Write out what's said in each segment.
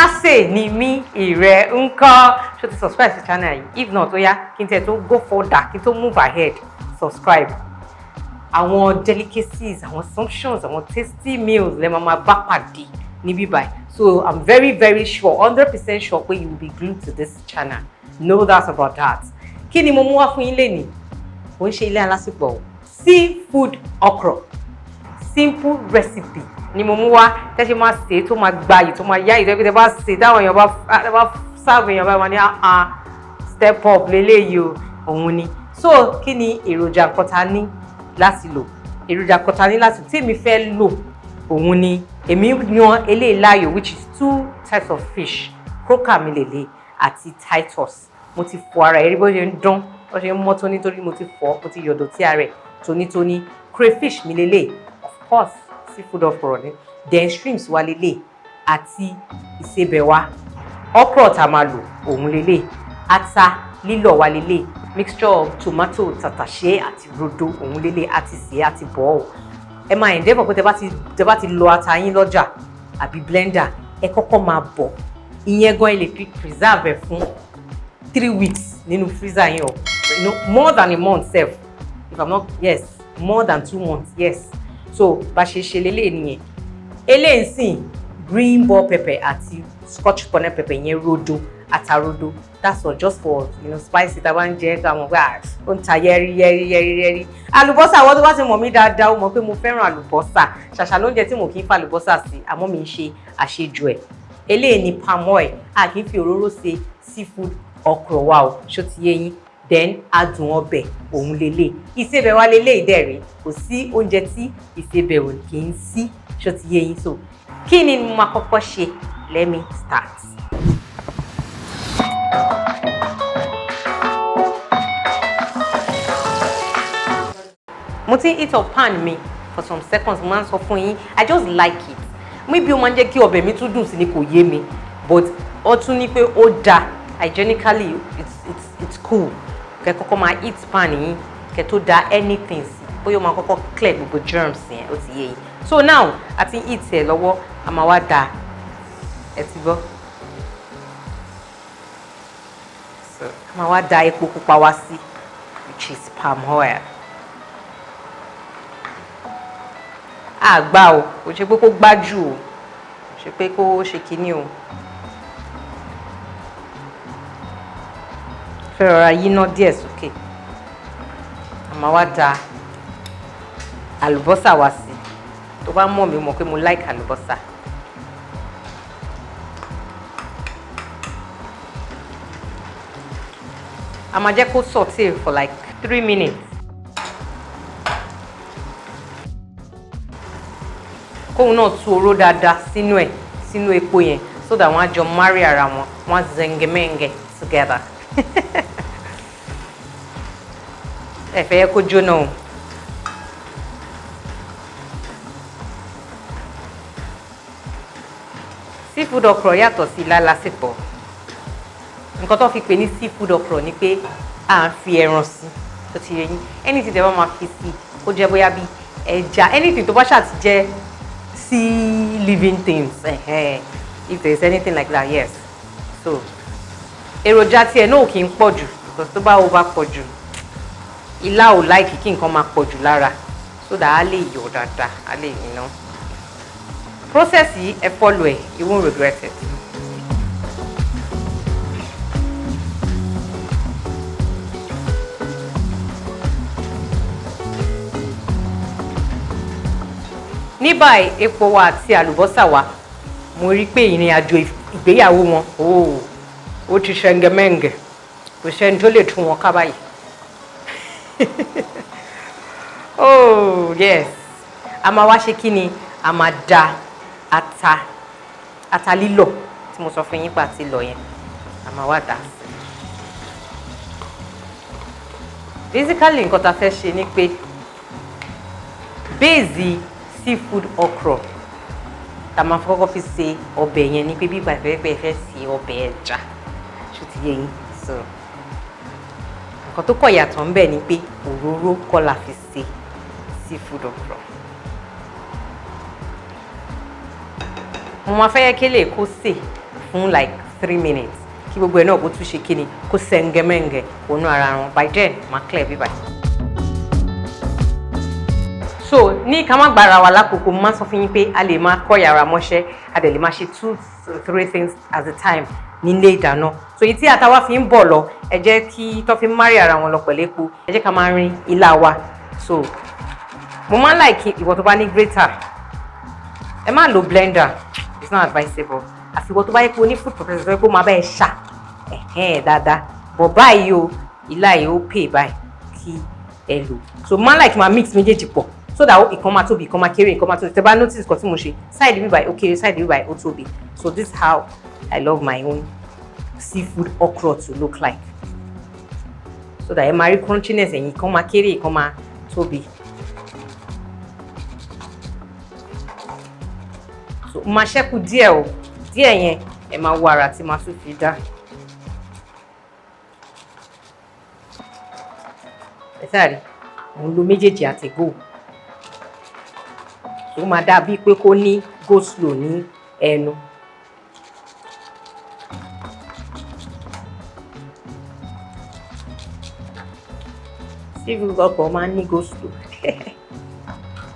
Alásè ni mí, ìrẹ́ ńkọ́? Ṣó ti subscribe sí channel yìí? If not, ó yá, kí n tẹ̀ tó go further, kí n tó move ahead, subscribe. Àwọn delicacies, àwọn sumptuous, àwọn tasty meals lè máa bá pàdé níbí báyìí. So I'm very very sure, 100% sure pé you will be glued to this channel, no doubt about that. Kí ni mo mú wá fún yín lénìí? Kò ń ṣe ilé alásèpọ̀ o. Seafood okra, simple recipe ni mo mú wá, tẹ́ ṣe máa sè é tó máa gbayì, tó máa yá ìtẹ́ pé tẹ́ bá sè é, táwọn èèyàn bá serve èèyàn báyìí, wọ́n ní, "Ah, step up lélẹ́yìí o." Òun ni. So kí ni èròjà nǹkan ta ní láti lò? Èròjà kan ta ní láti tí èmi fẹ́ lò, òun ni èmi yan eléyìí láàyò, which is two types of fish: croaker mi lèlè àti titus. Mo ti fọ ara ẹ̀ rí, bó ṣe ń dán, bó ṣe ń mọ́ tóní, torí mo ti fọ, mo ti yọ̀dọ̀ tí ara ẹ̀ tónítóní. Crayfish mi lélẹ̀, of course, seafood okra ni. Then shrimps wa lélẹ̀ àti ìsebẹ̀ wa. Okra tá a máa lò, òun lélẹ̀. Ata lílọ̀ wa lélẹ̀, mixture of tomato, tàtàṣé àti rodo, òun lélẹ̀, àti sè àti bọ̀ ọ́. Ẹ máa endeavour pé tẹ bá ti lọ ata yín lọ́jà àbí blender, ẹ kọ́kọ́ máa bọ̀. Ìyẹn gan, ẹ lè fi preserve ẹ fún 3 weeks nínú freezer yín o, more than a month sef, if I'm not, yes, more than 2 months, yes. So bá ṣe ṣe lélẹ̀ nìyẹn. Eléyìí sìn, green bell pepper àti scotch bonnet pepper yẹn, rodo, atarodo, that's all, just for spicy. Tá a bá ń jẹ ká mọ̀ pé ó ń ta yẹ́rí yẹ́rí yẹ́rí yẹ́rí. Àlùbọ́sà, àwọn tó bá ti mọ̀ mí dáadáa, ó mọ̀ pé mo fẹ́ràn àlùbọ́sà. Ṣàṣà lóúnjẹ tí mo kì í fa àlùbọ́sà sí, àmọ́ mi ń ṣe àṣejù ẹ̀. Eléyìí ni palm oil. A kì í fi òróró ṣe seafood okra wa o, ṣó ti yé yín? Then adùn ọbẹ̀, òun lélẹ̀. Ìsebẹ̀ wa lélẹ̀ ìdẹ̀rẹ̀. Kò sí oúnjẹ tí ìsebẹ̀ ò kì í sí, ṣó ti yé yín? So kí ni mo máa kọ́kọ́ ṣe? Let me start. Mo ti heat up pan mi for some seconds. Mo máa ń sọ fún yín, I just like it. Maybe ó máa ń jẹ́ kí ọbẹ̀ mi tún dùn sí ni, kò yé mi, but ó tún ní pé ó dáa hygienically. It's cool kẹ́ kọ́kọ́ máa heat pan yín kẹ́ tó da anything sí, bóyá ó máa kọ́kọ́ clear gbogbo germs yẹn, ó ti yé yín. So now, a ti heat ẹ̀ lọ́wọ́, a máa wá da, ẹ ti gbọ́, so a máa wá da epo pupa wá sí, which is palm oil. Àgbà o, kò ṣe pé kó gbájú o, kò ṣe pé kó ṣe kinní o. Fẹ́ rọra yíná díẹ̀ sókè. A máa wá da àlùbọ́sà wá sí. Tó bá mọ̀ mí, mọ̀ pé mo like àlùbọ́sà. A máa jẹ́ kó saute for like 3 minutes. Kóun náà tú oró dáadáa sínú ẹ̀, sínú epo yẹn, so that wọ́n á jọ marry ara wọn, wọ́n á zẹ̀ngẹ̀mẹ̀ngẹ̀ together. Ẹ fẹ́ yẹ kó jóná o. Seafood okra yàtọ̀ sí ilá lásìpọ̀. Nǹkan tó fi pè ní seafood okra ni pé à ń fi ẹran sí, tó ti yé yín? Anything tẹ́ bá máa fi sí, kó jẹ́ bóyá bí ẹja, anything tó bá ṣáà ti jẹ́ sea living things, if there is anything like that, yes. So èròjà tiẹ̀ náà kì í pọ̀ jù, because tó bá over pọ̀ jù, ilá ò like kí nǹkan máa pọ̀ jù lára, so that a lè yọ̀ dáadáa, a lè process yìí. Ẹ follow ẹ, you won't regret it. Ní báyìí, epo wa àti àlùbọ́sà wa, mo rí pé ìrìn àjò ìgbéyàwó wọn ó ti ṣẹ̀ǹgẹ̀mẹ̀ǹgẹ̀, kò sẹ́ni tó lè tún wọn ká báyìí. Oh yes, a máa wá ṣe kí ni? A máa da ata lílọ̀ tí mo sọ fún yín pa ti lọ̀ yẹn, a máa wá dà sí. Basically, nǹkan tá a fẹ́ ṣe ni pé base seafood okra tá a máa kọ́kọ́ fi ṣe ọbẹ̀ yẹn ni pé bí ìgbà ìfẹ́ fẹ́ ṣe ọbẹ̀ ẹja, ṣó ti yé yín? So nǹkan tó kọ̀ yàtọ̀ ń bẹ̀ ni pé òróró kọ́ la fi ṣe seafood okra. Mo máa fẹ́ yẹ kí lè kó sè fún Fún like 3 minutes, kí gbogbo ẹ̀ náà kó tún ṣe kíni, kó sẹ́ngẹ́mẹ́ngẹ́ wọnú ara wọn. By then, máa clear bíbáyìí. So ní ká má gbára wa lákòókò, mo máa sọ fún yín pé a lè máa kọ́ yàrá mọ́ṣẹ́, a dẹ̀ lè máa ṣe two three things at a time nílé ìdáná. So èyí tí ata wa fi ń bọ̀ lọ, ẹ jẹ́ kí tó fi ń marry ara wọn lọ pẹ̀lú epo, ẹ jẹ́ ká máa rin ilá wa. So mo máa ń like, ìwọ tó bá ní grater, ẹ má lo blender, it's not advisable, àfi ìwọ tó bá yẹ pé o ní food processor tó yẹ kó máa bá ẹ ṣà ẹ̀hẹ́n dáadáa. But báyìí o, ilá yìí ó pè báyìí kí ẹ lò. So mo máa ń like máa mix méjèèjì pọ̀ so that ìkan máa tóbi, ìkan máa kéré, ìkan máa tóbi. Tẹ́ bá notice nǹkan tí mo ṣe, side bí báyìí ó kéré, side bí báyìí ó tóbi. So this is how I love my own seafood okra to look like, so that ẹ máa rí crunchiness ẹ̀yìn, ìkan máa kéré, ìkan máa tóbi. So máa ṣẹ́kù díẹ̀ o, díẹ̀ yẹn, ẹ máa wo ara tí máa tún fi dá. Ẹ sáré, mo ń lo méjèèjì àti go, tó máa dà bíi pé kó ní go slow ní ẹnu. Seafood okra máa ń ní go slow.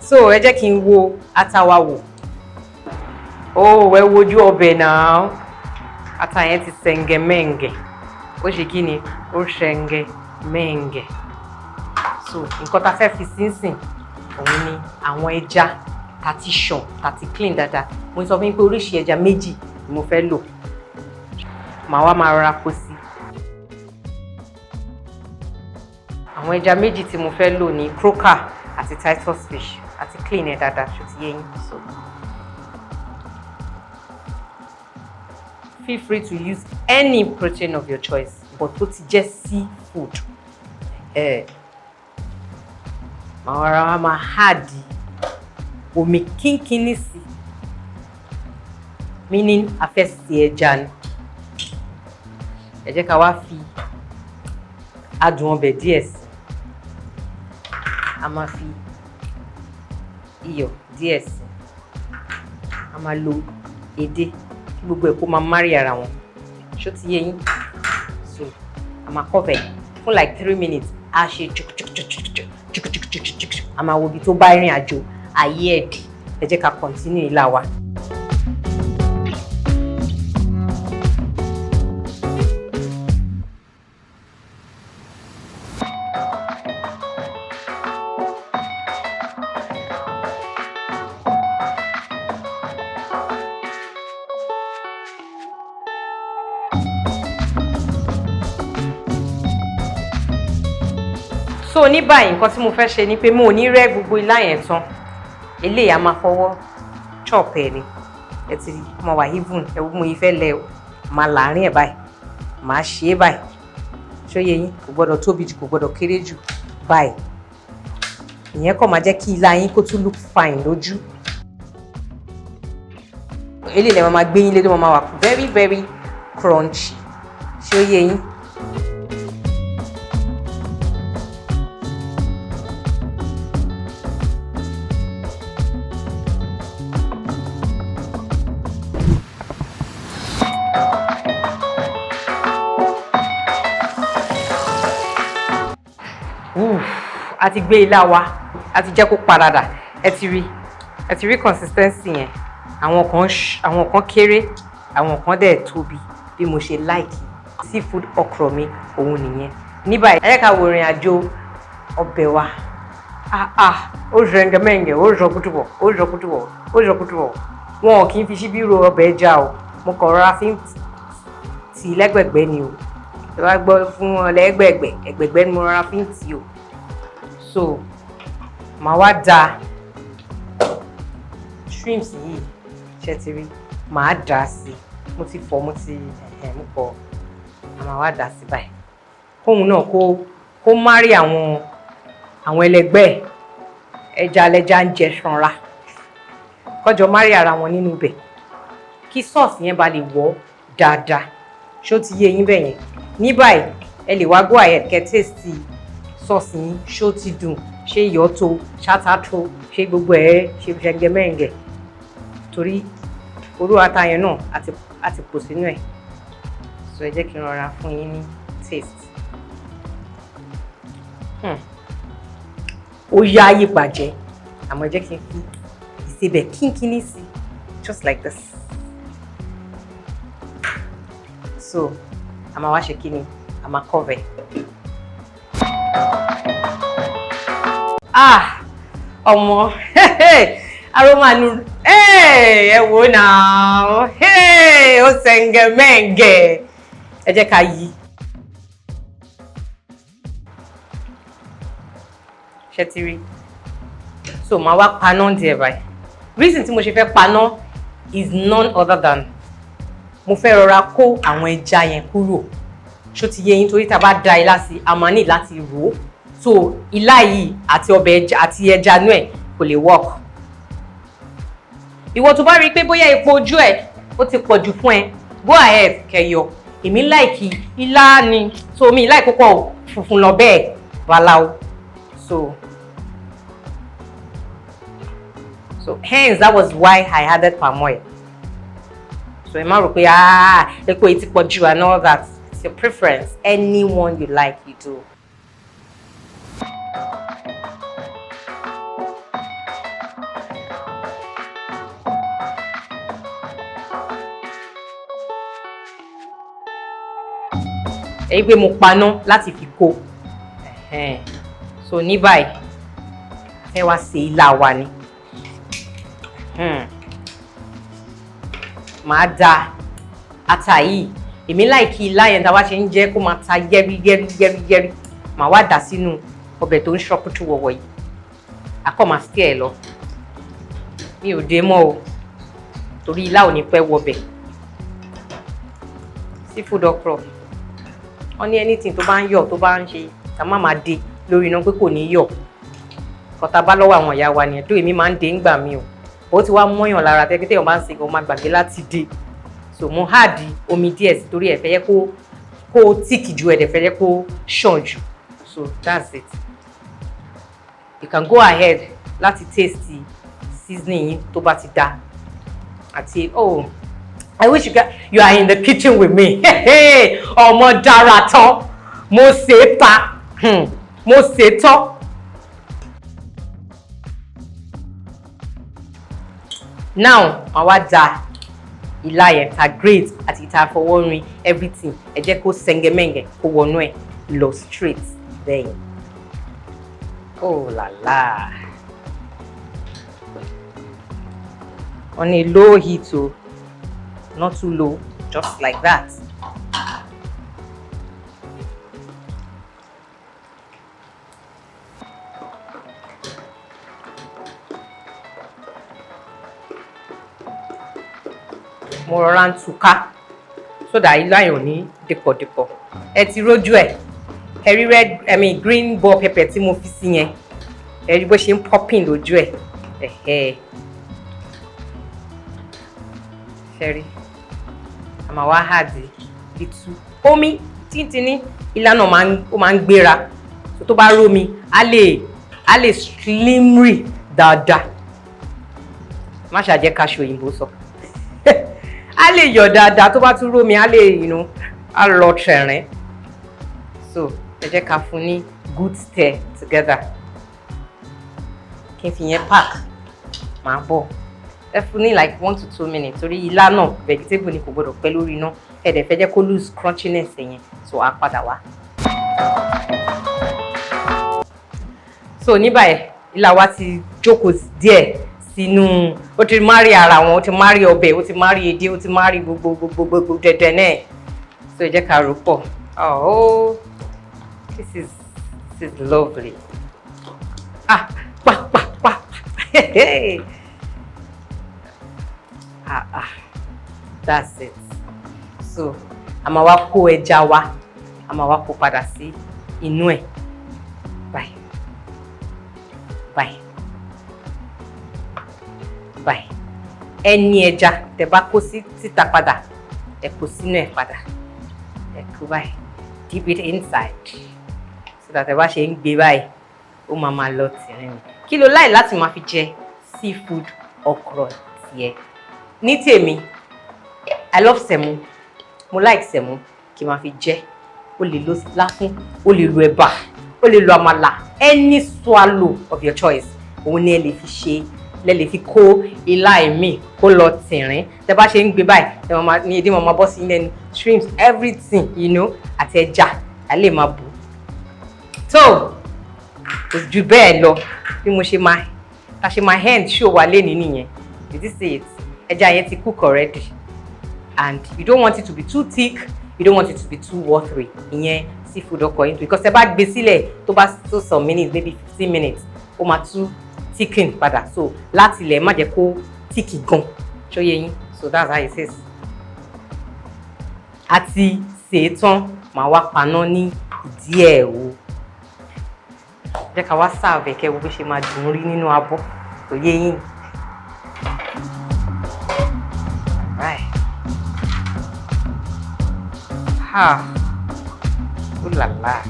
So ẹ jẹ́ kí n wo ata wa wò. Oh, ẹ wojú ọbẹ̀ náà, ata yẹn ti sẹ̀ǹgẹ̀mẹ̀ǹgẹ̀, ó ṣe kí ni, ó ṣẹ̀ǹgẹ̀mẹ̀ǹgẹ̀. So nǹkan tá a fẹ́ fi sínsìn òun ni àwọn ẹja tá ti ṣàn, tá ti clean dáadáa. Mo sọ fún yín pé oríṣi ẹja méjì ni mo fẹ́ lò. Màá wá máa rọra kó sí. Àwọn ẹja méjì tí mo fẹ́ lò ní croaker àti Titus fish, àti clean ẹ̀ dáadáa, ṣó ti yé yín? So feel free to use any protein of your choice, but tó ti jẹ́ seafood. Ẹ̀ màá rọra wá máa add omi kínkínní sí, meaning a fẹ́ sè ẹja ni. Ẹ jẹ́ ká wá fi adùn ọbẹ̀ díẹ̀ sí. A máa fi iyọ̀ díẹ̀ sí. A máa lo edé kí gbogbo ẹ̀ kó máa marry ara wọn. Ṣó ti yé yín? So a máa cover ẹ̀ fún like 3 minutes. A ṣe chukuchukuchukuchukuchukuchukuchukuchuku, a máa wo ibi tó bá ìrìn àjò ayé ẹ̀ dì. Ẹ jẹ́ ká continue ilá wa. So ní báyìí, nǹkan tí mo fẹ́ ṣe ni pé mo ò ní rẹ́ gbogbo ilá yẹn tán. Eléyìí, a máa fọwọ́ chop ẹ̀ ni. Ẹ ti rí, ó máa wà even. Ẹ wo, mo yìí fẹ́ lẹ o, máa láàárín ẹ̀ báyìí, máa ṣe é báyìí. Ṣó yé yín? Kò gbọ́dọ̀ tóbi jù, kò gbọ́dọ̀ kéré jù báyìí. Ìyẹn kàn máa jẹ́ kí ilá yín kó tún look fine lójú. Eléyìí lè máa gbé yín lé, tó máa wà very very crunchy. Ṣó yé yín? Oof, a ti gbé ilá wa, a ti jẹ́ kó paradà. Ẹ ti rí, ẹ ti rí consistency yẹn. Àwọn kan kéré, àwọn kan dẹ̀ tóbi. Bí mo ṣe like seafood okra mi òun nìyẹn. Ní báyìí, ẹ jẹ́ ká wo ìrìn àjò ọbẹ̀ wa. Ah ah, ó rẹ̀ǹgẹ̀mẹ̀ǹgẹ̀, ó rọ kútùbọ̀, ó rọ kútùbọ̀, ó rọ kútùbọ̀. Wọn ò kì í fi ṣíbí ro ọbẹ̀ ẹja o. Mo kàn rọra fi ń tì í lẹ́gbẹ̀gbẹ́ ni o. Ẹ bá gbọ́ fún ọ lẹ́gbẹ̀gbẹ́ ẹ̀gbẹ̀gbẹ́ ni mo rọra fi ń tì o. So màá wá da shrimps yìí, ṣe ti rí, màá dà á sí. Mo ti fọ̀, mo ti ẹ̀hẹ̀ mú pọ̀. A máa wá dà á sí báyìí, kóun náà kó marry àwọn ẹlẹgbẹ́ ẹ̀. Ẹja lẹja ń jẹ sanra, kọjọ marry ara wọn nínú ibẹ̀, kí sauce yẹn ba lè wọ̀ dáadáa. Ṣó ti yé yín bẹ́ẹ̀ yẹn? Ní báyìí, ẹ lè wá go ahead kẹ́ taste sauce yín. Ṣó ti dùn? Ṣé iyọ̀ tó? Ṣáta tó? Ṣé gbogbo ẹ̀ ṣe ṣẹ̀ǹgẹ̀mẹ̀ǹgẹ̀? Torí orú ata yẹn náà àti Á ti pò sínú ẹ̀. So ẹ jẹ́ kí n rọra fún yín ní taste. Ó yá ayé bàjẹ́, àmọ́ ẹ jẹ́ kí n fi ìsebẹ̀ kínkínní sí, just like this. So a máa wá ṣe kí ni? A máa cover. Ah, ọmọ, aroma nu, ẹ wò náà, ó sẹ̀ǹgẹ̀mẹ̀ǹgẹ̀. Ẹ jẹ́ ká yí. Ṣé ti rí? So màá wá paná díẹ̀ báyìí. Reason tí mo ṣe fẹ́ paná is none other than mo fẹ́ rọra kó àwọn ẹja yẹn kúrò. Ṣó ti yé yín? Torí tá a bá da ilá sí, a máa ní láti rò ó. So ilá yìí àti ọbẹ̀ ẹja àti ẹja inú ẹ̀ kò lè work. Ìwọ tó bá rí i pé bóyá epo ojú ẹ̀ ó ti pọ̀ jù fún ẹ, go ahead, kẹyọ. Èmi like ilá ni, so mi like púpọ̀ funfun lọ bẹ́ẹ̀ baláwo. So hence that was why I added palm oil. So ẹ má rò pé, ah, epo yìí ti pọ̀ jù and all that. It's your preference. Anyone you like, you do. Èyí pé mo paná láti fi kó. So ní báyìí, fẹ́ wá ṣe ilá wa ni. Màá da ata yìí. Èmi like ilá yẹn tá a bá ṣe ń jẹ kó máa ta yẹ́rí yẹ́rí yẹ́rí yẹ́rí. Màá wá dà sínú ọbẹ̀ tó ń ṣọ́kútù wọ̀wọ̀ yìí. Àkọ́ máa stir ẹ̀ lọ. Mi ò dé mọ́ o, torí ilá ò ní pẹ́ wọbẹ̀. Seafood okra, wọ́n ní anything tó bá ń yọ̀, tó bá ń ṣe, ká má máa dé lórí iná pé kò ní yọ̀. Kọta bá lọ́wọ́ àwọn ìyá wa nìyẹn tó èmi máa ń dé ńgbà mi o. Ó ti wá mọ́yàn lára tẹ́kí téèyàn bá ń sè gan, máa gbàgbé láti dé. So mo add omi díẹ̀ sí torí ẹ̀ fẹ́ yẹ kó thick ju, ẹ̀ dẹ̀ fẹ́ yẹ kó ṣàn jù. So that's it. You can go ahead láti taste seasoning yín tó bá ti dá. Àti, oh, I wish you are in the kitchen with me. Ọmọ dára tán, mo ṣe é ta, mo ṣe é tán. Now màá wá da ilá yẹn ta grate àti ìta fọwọ́ rin everything. Ẹ jẹ́ kó sẹ́ngẹ́mẹ́ngẹ́, kó wọnú ẹ̀ lọ straight bẹ́ẹ̀. Oh la la, on a low heat o, not too low, just like that. Mo rọra ń túká so that ilá yẹn ò ní dìpọ̀dìpọ̀. Ẹ ti rójú ẹ̀, ẹ rí red, I mean green bell pepper tí mo fi sí yẹn. Ẹ rí bó ṣe ń popping lójú ẹ̀. Ẹ̀hẹ́, ṣe rí? A máa wá add little omi tíntìní. Ilá náà ó máa ń gbéra, so tó bá rómi, á lè slimmery dáadáa. Má ṣàjẹ́ ká ṣe òyìnbó sọ. Á lè yọ̀ dáadáa. Tó bá tún rómi, á lè á lọ tẹ̀rín. So ẹ jẹ́ ká fún ní good stir together. Kí n fi yẹn park, màá bọ̀. Ẹ fún ní like 1 to 2 minutes, torí ilá náà, vegetable ni, kò gbọdọ̀ pẹ́ lórí iná. Ẹ dẹ̀ fẹ́ jẹ́ kó lose crunchiness yẹn, so á padà wá. So ní báyìí, ilá wa ti jókòó díẹ̀ sínú, ó ti marry ara wọn, ó ti marry ọbẹ̀, ó ti marry edé, ó ti marry gbogbo gbogbo gbogbo dẹ̀dẹ̀ náà. So ẹ jẹ́ ká rò pọ̀. Oh, this is lovely. Ah, pa pa pa, ah ah, that's it. So a máa wá kó ẹja wa, a máa wá kó padà sí inú ẹ̀. Bye bye bye. Ẹni ẹja tẹ́ bá kó sí síta padà, ẹ kó sínú ẹ̀ padà. Ẹ kó báyìí, dip it inside so that ẹ bá ṣe ń gbé báyìí, ó máa máa lọ tìrín ni. Kí ló láì láti máa fi jẹ seafood okra tiẹ̀? Ní tèmi, I love sẹ̀mó. Mo like sẹ̀mó kí n máa fi jẹ. O lè lo láfún, o lè lo ẹ̀bà, o lè lo àmàlà, any swallow of your choice, òun ni ẹ lè fi ṣe, lẹ lè fi kó ilá ẹ̀mí kó lọ tìrín. Tẹ bá ṣe ń gbé báyìí, ẹ máa ní edé máa bọ́ sí lẹ́nu, shrimps, everything, àti ẹja a lè máa bù tó. Kò jù bẹ́ẹ̀ lọ. Bí mo ṣe máa ta ṣe máa end show wa lénìí nìyẹn. Did you see it? Ẹja yẹn ti cook already, and you don't want it to be too thick, you don't want it to be too watery. Ìyẹn seafood okra yín, because ẹ bá gbé sílẹ̀ tó bá tó some minutes, maybe 15 minutes, ó máa tún thicken padà. So láti ilẹ̀, má jẹ́ kó thick gan. Ṣó yé yín? So that's how it is. Àti sè é tán, màá wá paná ní ìdí ẹ̀ o. Jẹ́ ká wá serve ẹ̀, kẹ́ wo bó ṣe máa dùn rí nínú abọ́. Kò yé yín? Right. Ha. Ooh la la.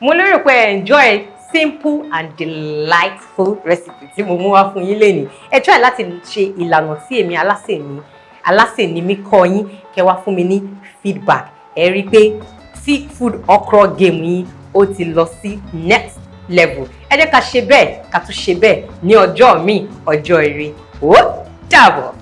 Mo lérò pé ẹ enjoy simple and delightful recipe tí mo mú wá fún yín lénìí. Ẹ try láti ṣe ìlànà tí èmi Alásè ni mí kọ́ yín, kẹ́ wá fún mi ní feedback. Ẹ rí i pé seafood okra game yín, ó ti lọ sí next level. Ẹ jẹ́ ká ṣe bẹ́ẹ̀, ká tún ṣe bẹ́ẹ̀ ní ọjọ́ míì, ọjọ́ ire. Ó dàbọ̀.